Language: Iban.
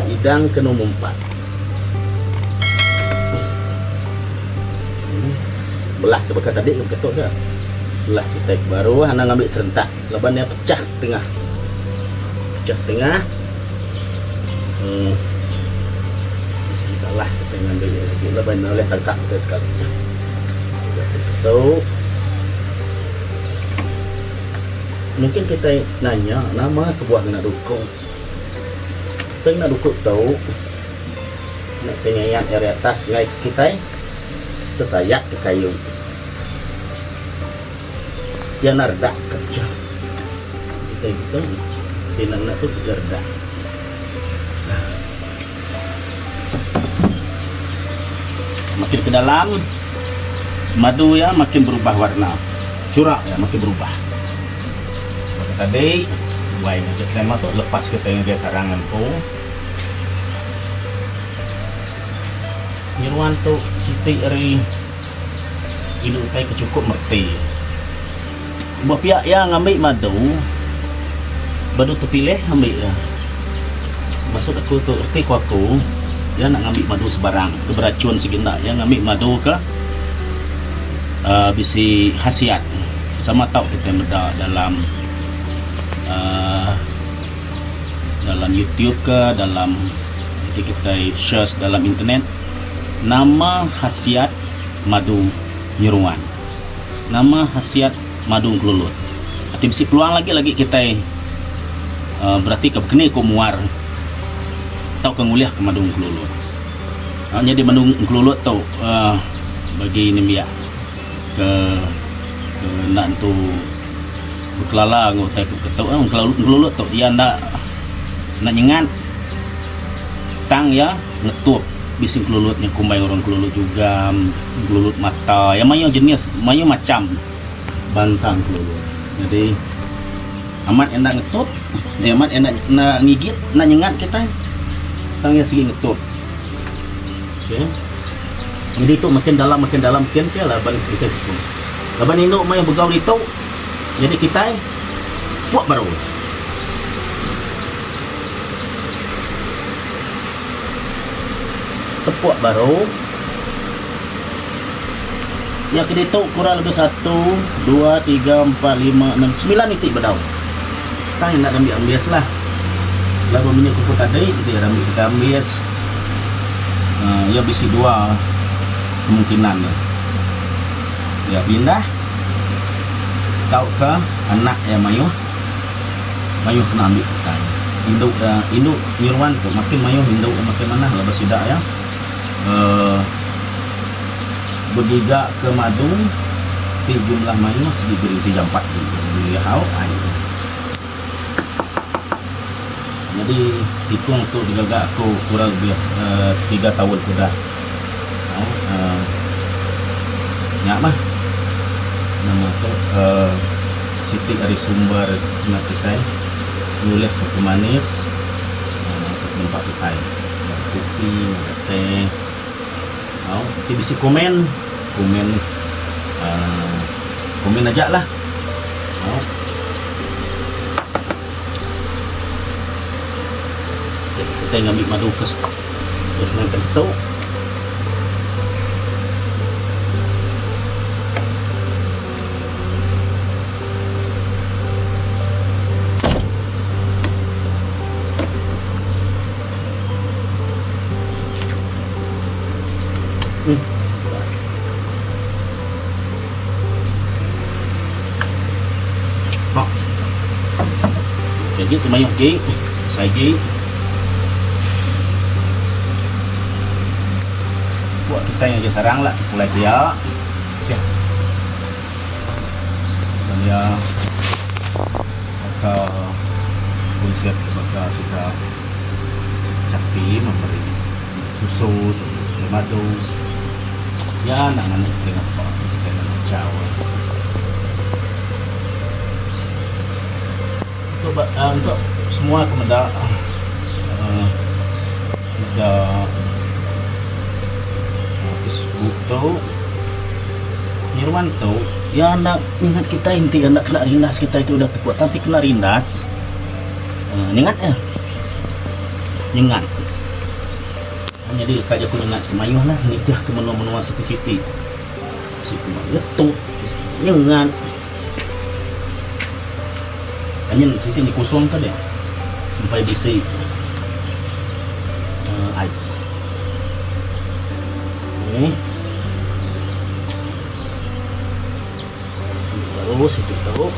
Idang ke nombor empat. Belah ke baka tadi ke beketu ke. Belah kitai ke baru anang ngambi serentak laban iya pecah tengah. Pecah tengah. Uhh bisi masalah kitai ngambi iya lagi laban enda ulih tangkap kitai sekali. Beketu. Mungkin kitai nanya nama kebuah ngena duku. Kitai ngena duku tu enda kitai ngayat ari atas ngagai kitai tesayak ke kayu. Iya enda redak ke pecah. Kitai gitu ti enda ngena tu iya redak. Makin ke dalam madu iya makin berubah warna. Churak iya makin berubah. Baka tadi buai ngagai tema tu lepas kitai ngagai sarang empu. Nyeruan tu siti ari indu utai ke chukup mereti. Ba piak iya ngambi madu badu tepilih ngambi iya. Maksud aku tu reti ku aku iya enda ngambi madu sebarang ke beracun sigi enda iya ngambi madu ke uhh bisi khasiat sama tau kitai meda dalam uhh dalam youtube ka dalam enti kitai search dalam internet nama khasiat madu nyeruan nama khasiat madu engkelulut. Ati bisi peluang lagi lagi kitai uhh beratika bekeni ku muar tauka ngulihka madu engkelulut. Nyadi madu engkelulut tu uhh bagi nembiak ke ke enda entu bekelala enggau utai ke beketu engkelulut tu iya enda enda nyengat tang iya ngetup bisi engkelulut nya kumbai orang engkelulut jugam engkelulut mata iya mayuh jenis mayuh macham bansa engkelulut jadi amat iya enda ngetup amat iya enda ngigit enda nyengat kitai tang iya sigi ngetup. Okay. Nyadi tu makin dalam makin dalam kin ke laban kitai sepun. Laban indu mayuh begau ditu nyadi kitai puak baru. Tepuk baru. Ya ke ditu kurang lebih satu, dua, tiga, empat, lima, enam, sembilan iti bedau. Tang enda ambi ambis lah. Laban minyak kuku tadi enti ambi kita ambis uhh iya bisi dua kemungkinan ne. Iya pindah tauka anak iya mayuh, mayuh kena ambi kitai. Indu da indu nyeruan tu makin mayuh indu makin manah laban sida iya uhh begiga ke madu ti jumlah mayuh sigi gerenti jampat bulih au ai. Nyadi tikung tu digaga aku kurang lebih uhh tiga taun ke udah uhh nya mah nama tu uhh siti ari sumber kena kitai ngulih ke pemanis uhh tempa kitai kopi ngagai teh. Au ti bisi komen komen uhh komen aja lah. Au. Kitai ngambi madu ke tu. Agi tu mayuh agi, besai agi. Buat kitai ngagai sarang la pulai pia. Siah. Dan iya baka konsep baka sida chapi memberi susu tauka madu. Iya enda nganu kitai ngapa kitai enda ngachau. Untuk ba untuk semua ke meda uhh meda Facebook tu nyeruan tu iya enda ngingat kitai enti enda kena rindas kitai tu udah tepuk tang ti kena rindas uhh nyengat iya nyengat. nyadi leka jaku nyengat ke mayuh lah nitih ke menua-menua siti-siti. Bisi ke ba ngetup, bisi ke ba nyengat. Anyin siti ni kusung ka deh sampai bisi uhh ai. Okey. Ambi baru siti tu.